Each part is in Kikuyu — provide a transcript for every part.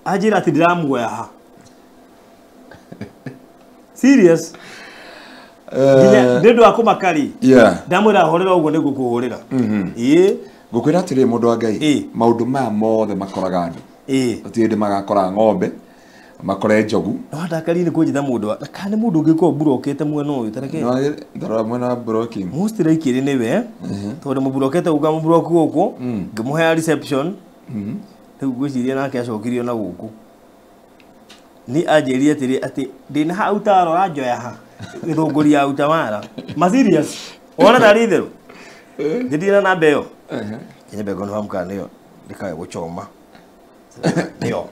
Anjĩra atĩ ndĩramuoya ha. Serious. Nginya nĩ ũndũ wa kũmaka-rĩ, ndamwĩra hũrĩra ũguo nĩguo kũhũrĩra. Ĩĩ. Ngũkwĩra atĩrĩrĩ mũndũ wa Ngai, maũndũ maya mothe makoraga andũ. Gũtirĩ hĩndĩ magakora ng'ombe, makore njogu. No ndakari nĩ kũnjĩta mũndũ wa kana nĩ mũndũ ũngĩ korwo mburokete mwena ũyũ tareke. Ndarora mwena wa blocking. Most likely nĩwe tondũ mũburokete ũkamũburoku gũkũ ngĩmũhea reception. Rĩu ngwĩciria nake acokirio na gũkũ. Ni anjĩrire atĩrĩ atĩ ndĩna ha utawala ũranjoya ha gĩthũngũri ya utawala. Ma serious. Wona tarĩ itherũ. Nĩ na namba ĩyo. Nyambe confirm kana nĩyo ndĩkae gũchoma. Nĩyo.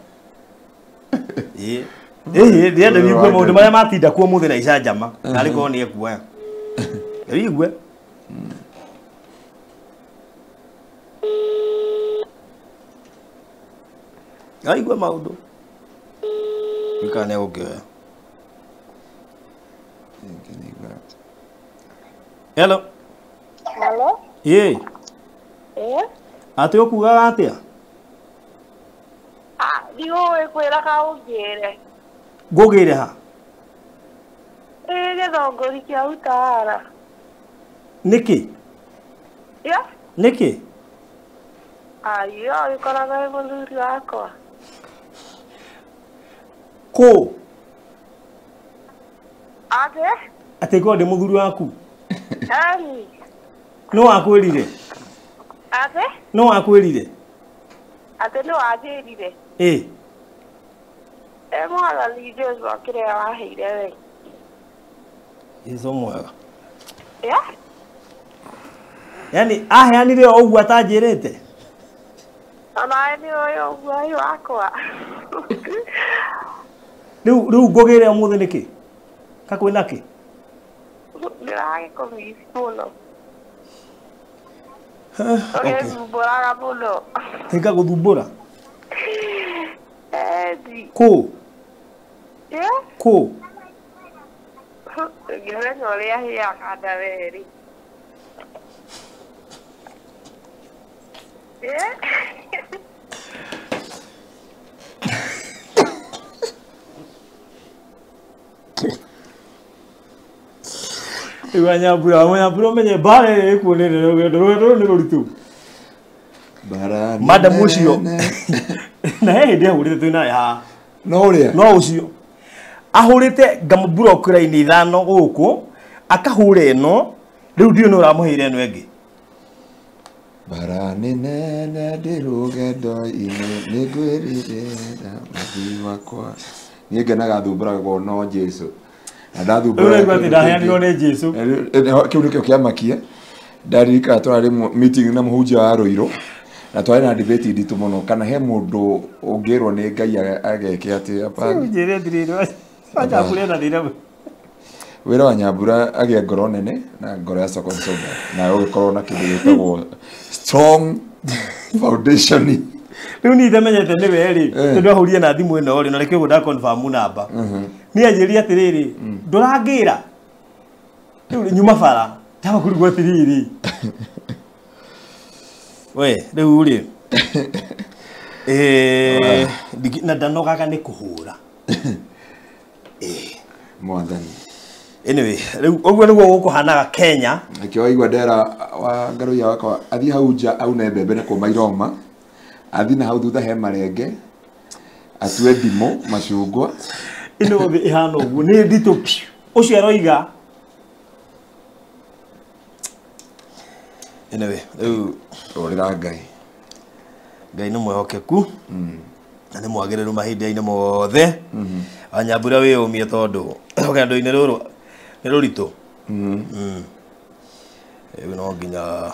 Ĩĩ. Ĩĩ ndĩrenda njigue maũndũ marĩa matinda kuo mũthĩ na icanjama. Narĩ korwo nĩ ekuoya. Wigue. Aigue maũndũ. Kana nĩ egũkĩoya. Hello. Hello. Ĩĩ. Ĩĩ. Atĩ ũkugaga atĩa? Ndiũĩ kwĩraga ũngĩre. Ngũgĩre ha? Ĩĩ gĩthũngũri kĩa utawala. Nĩkĩ? Yeah. Nĩkĩ? Ayo, ĩkoraga ĩ mũthuri wakwa. Kũ? Atĩ? Atĩ ngorwo ndĩ mũthuri waku? Ĩni. Nũ wakwĩrire? Atĩ? Nũ wakwĩrire? Atĩ nĩ wanjĩrire. Ĩĩ. Ĩ mwathani Jesũ kĩrĩa waheire we. Jesũ mwega. Yeah. Yaani aheanire o ũguo atanjĩrĩte? Onawe nĩ ũĩ ũguo ĩ wakwa. Rĩu ngũgĩre ũmũthĩ nĩkĩ? Ka kwĩna kĩ? Ndĩragĩkũmiss mũno. Ũgĩthumbũraga mũno. Ngagũthumbũra? Ĩni. Kũ? Yeah. Kũ? Ngĩmenya ũrĩa hĩaga nda werĩ. Yeah. Rĩu Anyambura, Anyambura ũmenye mbara ĩrĩa ĩkuo nĩ nene, rũgendo rũrũ nĩ rũritũ. Mbara Madam ũcio. Na he hĩndĩ ahũrĩte twĩ naye haha. No ũrĩa? No ũcio. Ahũrĩte ngamũburokera raini ithano gũkũ, akahũra ĩno, rĩu ndiũĩ nũ ũramũheire ĩno ĩngĩ. Mbara nĩ nene ndĩ rũgendo-inĩ, nĩngwĩrirĩra mũthiĩ wakwa. Niĩ ngenaga thumbũragwo no Jesũ. Na ndathumbũra. Rĩu ũraigua atĩ ndaheanirwo nĩ Jesũ. Kĩu nĩkĩo kĩamakia. Ndaririkana twarĩ meeting na mũhunjia wa Rũirũ. Na twarĩ na debate nditũ mũno kana he mũndũ ũngĩrwo nĩ Ngai ageke atĩ hapana. Njĩre atĩrĩrĩ, Wanyambura ena thĩna. Wĩra wa Nyambura agĩe ngoro nene na ngoro ya soko soba na ũgĩkorwo na kĩndũ gĩtagwo strong foundation. Rĩu niĩ ndamenyete nĩwe rĩ, tondũ ahũrire na thimũ ĩno rĩ, na reke ũguo nda confirm namba. Niĩ anjĩrire atĩrĩrĩ, ndũrangĩra. Rĩu nyuma bara, ndamba kũrigwo atĩrĩrĩ. We, rĩu rĩ. Na ndanogaga nĩ kũhũra. Mwathani. Anyway, rĩu ũguo nĩguo gũkũhanaga Kenya. Nĩkĩo waigua ndera wa ngaruia wakwa athiĩ hau nja aune mbembe na kũma iroma, athiĩ na hau thutha he marenge, atue ndimũ, macungwa. Ĩno thĩ ĩhana ũguo, nĩ nditũ piũ. Ũcio aroiga. Anyway, rĩu rũrĩra Ngai. Ngai nĩ mwĩhokeku. Na nĩ mwagĩrĩru mahinda-inĩ mothe. Wanyambura wĩyũmie tondũ rũgendo-inĩ rũrũ nĩ rũritũ. Rĩu no nginya